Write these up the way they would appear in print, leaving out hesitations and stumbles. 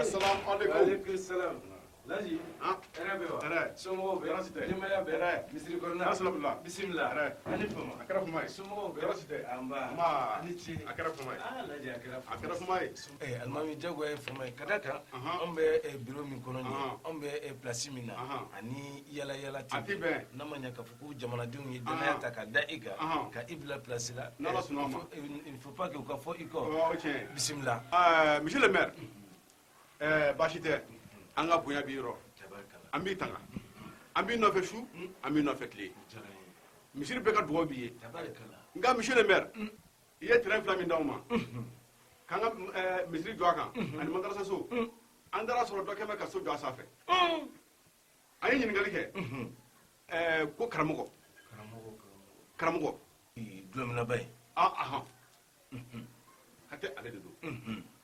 Assalamu alaikum. Aleykum salam. Laji. Han. Hɛrɛ bɛ wa? Hɛrɛ. Somɔgɔw bɛ? Tɔɔrɔ si tɛ. Denbaya bɛ? Hɛrɛ. Misiri kɔnɔna? Alhamdulillah. Bisimila. Hɛrɛ. A ni fama. A kɛra fama ye. Somɔgɔw bɛ? Tɔɔrɔ si tɛ. Anba. Nba. A ni ce. A kɛra fama ye. Ah, Laji, a kɛra A kɛra fama ye. Alimami, jagoya ye fama ye ka da kan anw bɛ biro min kɔnɔ nin ye, anw bɛ place min na, ani yala yala A tɛ bɛn. N'a ma ɲɛ k'a fɔ ko jamanadenw ye danaya ta ka da i kan, ka i bila place la, N'Ala sɔnn'a ma. Il faut pas que u ka fɔ i kɔ. O tiɲɛ. Bisimila. Monsieur le maire, baasi tɛ. An ka bonya b'i yɔrɔ. Tabarikala. An b'i tanga. An b'i nɔfɛ su, an b'i nɔfɛ tile. Diyara n ye. Misiri bɛɛ ka dugawu b'i ye. Tabarikala. Nka monsieur le maire, i ye terrain fila min d'anw ma, k'an ka misiri jɔ a kan ani madarasa so, an taara sɔrɔ dɔ kɛn bɛ ka so jɔ a sanfɛ. An ye ɲininkali kɛ, ko karamɔgɔ. Karamɔgɔ, karamɔgɔ. Karamɔgɔ. Dulɔminaba ye. Ah, ahan. Hatɛ, ale de don.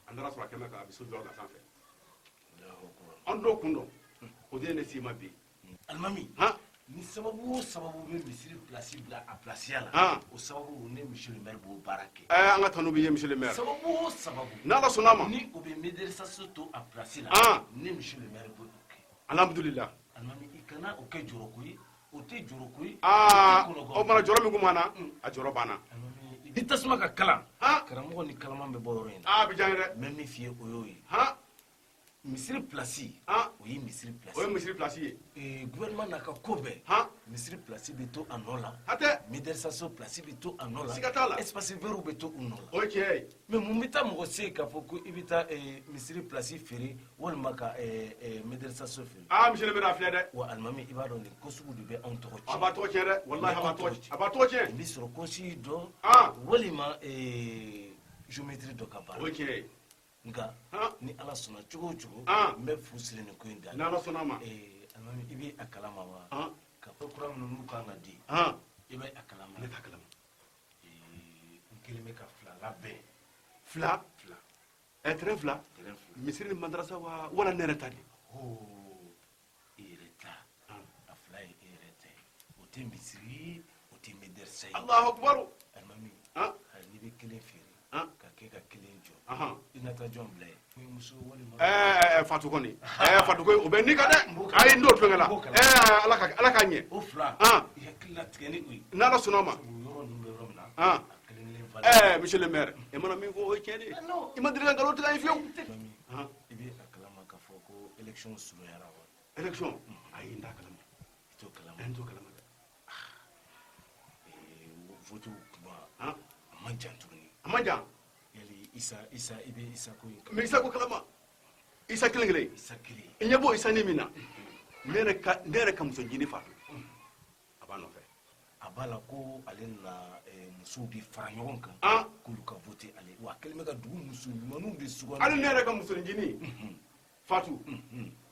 An taara sɔrɔ a kɛn bɛ ka a bɛ so jɔ a sanfɛ. Allahu akbar. An t'o kun dɔn, o de ye ne s'i ma bi. Alimami, Han. ni sababu o sababu bɛ misiri place bila a place la, o sababu, ne monsieur le maire b'o baara kɛ. An ka tanu b'i ye, monsieur le maire. Sababu o sababu N'Ala sɔnn'a ma. ni o bɛ madarasa so to a place la, ne monsieur le maire b'o kɛ. Alhamdulillah. Alimami, i kana o kɛ jɔrɔko ye, o tɛ jɔrɔko ye. Aa, o tɛ kɔnɔgɔ. O kumana jɔrɔ min kun b'an na, a jɔrɔ banna. Alimami, ni tasuma ka kalan, karamɔgɔ ni kalaman bɛ bɔ yɔrɔ in na. Aa, a bɛ diya n ye dɛ. N bɛ min f'i ye, o y'o ye. Misiri place, o ye misiri place. O ye misiri place ye. Gouvernement n'a ka ko bɛɛ, misiri place bɛ to a nɔ la. Hatɛ. Madarasa so place bɛ to a nɔ la. Siga t'a la. Espace vert bɛ to u nɔ la. O ye tiɲɛ ye. Mais mun bɛ taa mɔgɔ se k'a fɔ ko i bɛ taa misiri place feere walima ka madarasa so feere? Aa, monsieur le maire, a filɛ dɛ. Wa alimami, i b'a dɔn nin ko sugu de bɛ anw tɔgɔ tiɲɛ. A b'a tɔgɔ tiɲɛ dɛ, walahi, a b'a tɔgɔ, a b'a tɔgɔ tiɲɛ. Nin bɛ sɔrɔ conseiller dɔ walima géomètre dɔ ka baara. O ye tiɲɛ ye. Nka ni Ala sɔnna cogo o cogo, n bɛ fu siri nin ko in da la. N'Ala sɔnna a ma. Alimami, i bɛ a kalama wa? Ka fɔ kura minnu n'u kan ka di, i bɛ a kalama? Ne t'a kalama. N kelen bɛ ka fila labɛn. Fila? Fila. Terrain fila? Terrain fila. Misiri ni madarasa wa, wala ne yɛrɛ ta de? I yɛrɛ ta. A fila ye e yɛrɛ ta ye. O tɛ misiri ye, o tɛ madarasa ye. Allahu akbar. Alimami, n'i bɛ kelen feere ka kɛ ka kelen jɔ, i na taa jɔn bila yen? Muso walima? Fatu kɔni, Fatu ko o bɛ ni kan dɛ. Ayi, n t'o tulonkɛ la. Ala k'a ɲɛ. O fila, i hakili latigɛ ni o ye. N'Ala sɔnna a ma. O yɔrɔ ninnu bɛ yɔrɔ min na, a kelen kelen falen. Monsieur le maire, e mana min fɔ, o ye tiɲɛ de ye. I ma deli ka nkalon tigɛ an ye fiyewu. I bɛ a kalama k'a fɔ ko élection surunyara wa? Élection? Ayi, n t'a kalama. I t'o kalama? N t'o kalama dɛ. Vote kuma, a man jan tuguni. A man jan. Yali Isa, i bɛ Isa ko in? Mais Isa ko kalama, Isa kelen kelen. Isa kelen. I ɲɛ b'o Isa ni min na, ne yɛrɛ ka muso ɲini Fatu, a b'a nɔfɛ. A b'a la ko ale na musow de fara ɲɔgɔn kan k'olu ka vote ale, wa a kɛlen bɛ ka dugu muso ɲumanw de sugandi. Hali ne yɛrɛ ka muso ɲini Fatu,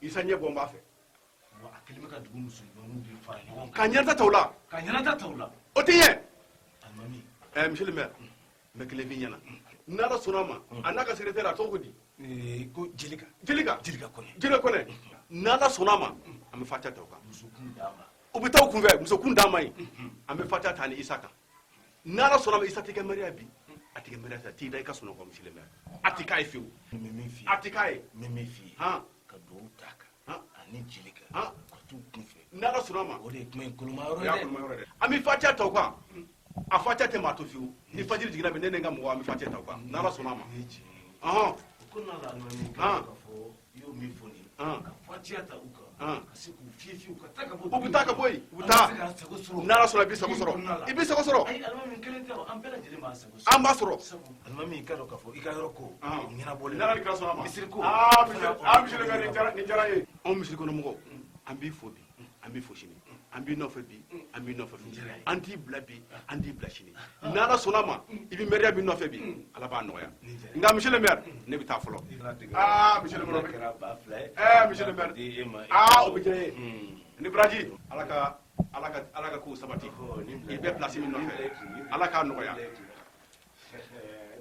Isa ɲɛ bɔ n b'a fɛ. Wa a kɛlen bɛ ka dugu muso ɲumanw de fara ɲɔgɔn kan. Ka ɲɛnata ta o la. Ka ɲɛnata ta o la. O tɛ ɲɛ. Alimami. Monsieur le maire, n bɛ kelen f'i ɲɛna. N'Ala sɔnna a ma, a n'a ka secrétaire, a tɔgɔ ko di? Ko Jelika. Jelika. Jelika Kɔnɛ. Jelika Kɔnɛ. N'Ala sɔnna a ma, an bɛ fatiya ta o kan. Musokun d'a ma. U bɛ taa u kunfɛ, musokun d'a ma yen. An bɛ fatiya ta ni Isa kan. N'Ala sɔnna a ma, Isa tɛ kɛ maire bi, a tɛ kɛ maire sa. T'i da i ka sunɔgɔ, monsieur le maire, a tɛ k'a ye fiyewu. N bɛ min f'i ye. A tɛ k'a ye. N bɛ min f'i ye. Ka dugawu t'a kan ani Jelika ka t'u kunfɛ. N'Ala sɔnna a ma. O de ye kuma in koloma yɔrɔ O ye y'a dɛ. koloma yɔrɔ ye dɛ. An bɛ fatiya ta o kan. A fatiya tɛ maa to fiyewu. Ni fajiri jiginna bi, ne ni n ka mɔgɔw, an bɛ fatiya ta o kan, n'Ala sɔnna a ma. O ye tiɲɛ ye. Ɔhɔn. O kɔnɔna la, alimami, ka k'a fɔ i y'o min fɔ nin ye, ka fatiya ta u kan, ka se k'u fiyɛ fiyɛ, u ka taa ka bɔ. U bɛ taa ka bɔ yen, u bɛ taa. An bɛ se k'an sago sɔrɔ. N'Ala sɔnna, i b'i sago sɔrɔ, i b'i sago sɔrɔ. Ayi, alimami kelen tɛ o, an bɛɛ lajɛlen b'an sago sɔrɔ. An b'a sɔrɔ. Sabu alimami, i ka dɔn k'a fɔ i ka yɔrɔ ko o ɲɛnabɔlen. N'Ala ni kira sɔnna a ma. Misiri ko. Aa, monsieur, aa, monsieur le maire, nin diyara n ye. Anw misiri kɔnɔ mɔgɔw, an b'i fo bi, an b'i fo sini, an b'i nɔfɛ bi, an b'i nɔfɛ sini, an t'i bila bi, an t'i bila sini. N'Ala sɔnna a ma, i bɛ maire min nɔfɛ bi, Ala b'a nɔgɔya. Nka monsieur le maire, ne bɛ taa fɔlɔ. Aa, monsieur le maire, Kɛra 2000 ye. Monsieur le maire, aa, o bɛ diya n ye. Ni baraji, Ala ka kow sabati. I bɛ place min nɔfɛ, Ala k'a nɔgɔya.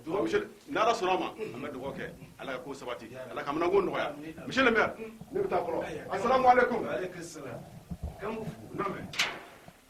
Monsieur, n'Ala sɔnna a ma, an bɛ dugawu kɛ, Ala ka ko sabati, Ala ka minɛnko nɔgɔya. Monsieur le maire, ne bɛ taa fɔlɔ. Asalamu aleykum. Aleykum salam. Kan b'u fo. N'a mɛn.